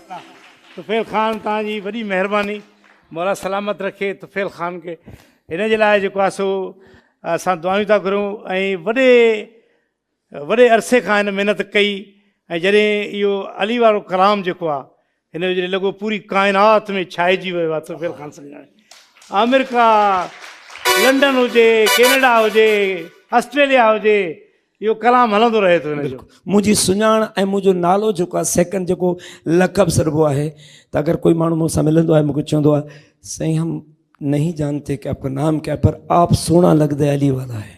طفيل خان توهان جي وڏي مهرباني مولا سلامت رکي طفيل خان کي هن جي لاء جيڪو آهي سو اسان دعائون ٿا گهرون ۽ وڏي وڏي عرصي کان هن محنت ڪئي ۽ جڏهن اهو علي وارو ڪلام جيڪو آهي هن جو جڏهن لڳو پوري ڪائنات ۾ ڇائجي ويو آهي طفيل خان سنجراڻي آمريڪا لنڊن هجي ڪينيڊا هجي آسٽريليا هجي اهو ڪلام هلندو رهي ٿو هن جو. منهنجي سڃاڻ ۽ منهنجو نالو جيڪو آهي سيڪنڊ جيڪو لقب سڏبو آهي ته اگر ڪوئي ماڻهو مون سان ملندو آهي مون کي چوندو آهي سائين هم نهين جانتي ڪي آپ ڪا نام ڪيا پر آپ سونا لگدي علي والا هي.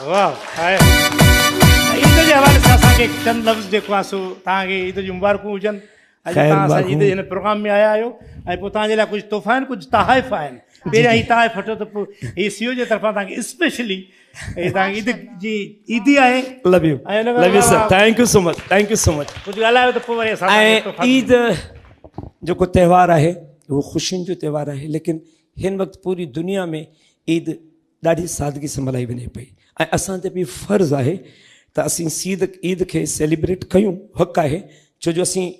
واه عيد جي حوالي سان اسان کي چند لفظ جيڪو آهي سو توهان کي عيد جون مبارڪون هجن اڄ توهان اسان جي عيد جي هن پروگرام ۾ آيا آهيو ۽ پوء توهان جي لاء ڪجهه تحفا آهن ڪجهه تحائف آهن پهريان هي تحائف وٺو ته پوء هي سي او جي طرفان توهان کي اسپيشلي هي توهان کي عيد جي عيدي آهي love you love you sir thank you so much thank you so much ڪجهه ڳالهايو ته پوء وري اسان ۽ عيد جيڪو تهوار آهي اهو خوشين جو تهوار آهي ليڪن هن وقت پوري دنيا ۾ عيد ڏاڍي سادگي سان ملهائي وڃي پئي ۽ اسان تي به فرض آهي ته اسين سيد عيد کي سيليبريٽ ڪيون حق آهي ڇو جو اسين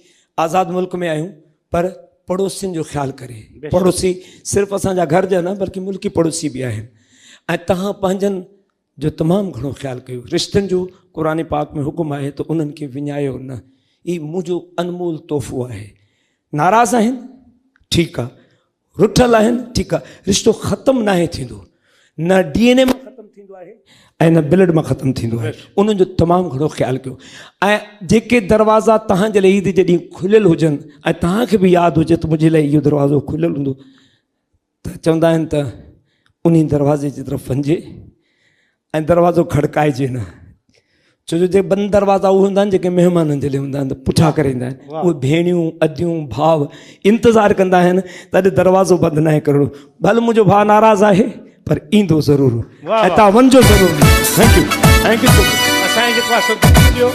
آزاد ملڪ ۾ آهيون پر پڙوسين جو خيال ڪري پڙوسي صرف اسان جا گهر جا نه بلڪه ملڪي پڙوسي به آهن ۽ تهان پنهنجن جو تمام گهڻو خيال ڪيو رشتن جو قرآن پاڪ ۾ حڪم آهي ته انهن کي وڃايو نه هي منهنجو انمول تحفو آهي ناراض آهن ٺيڪ آهي رٺل آهن ٺيڪ آ رشتو ختم ناهي ٿيندو نه ڊي اين اي مان ختم ٿيندو آهي ۽ نه بلڊ مان ختم ٿيندو آهي انهن جو تمام گهڻو خيال ڪيو ۽ جيڪي دروازا تهان جي لاء عيد جي ڏينهن کليل هجن ۽ تهان کي به ياد هجي ته منهنجي لاء اهو دروازو کليل هوندو ته چوندا آهن ته انهي دروازي جي طرف وڃجي ۽ دروازو کڙڪائجي نه ڇو جو جي بند دروازا اهي هوندا آهن جيڪي مهمانن جي لاء هوندا آهن ته پڇا ڪري ايندا آهن اهي ڀيڻيون اديون ڀاء انتظار ڪندا آهن ته اڄ دروازو بند ناهي ڪرڻو ڀل منهنجو ڀاء ناراض آهي پر ايندو ضرور ۽ تان وڃجو ضرور thank you thank you اسان جيڪو آ سو ڏيو.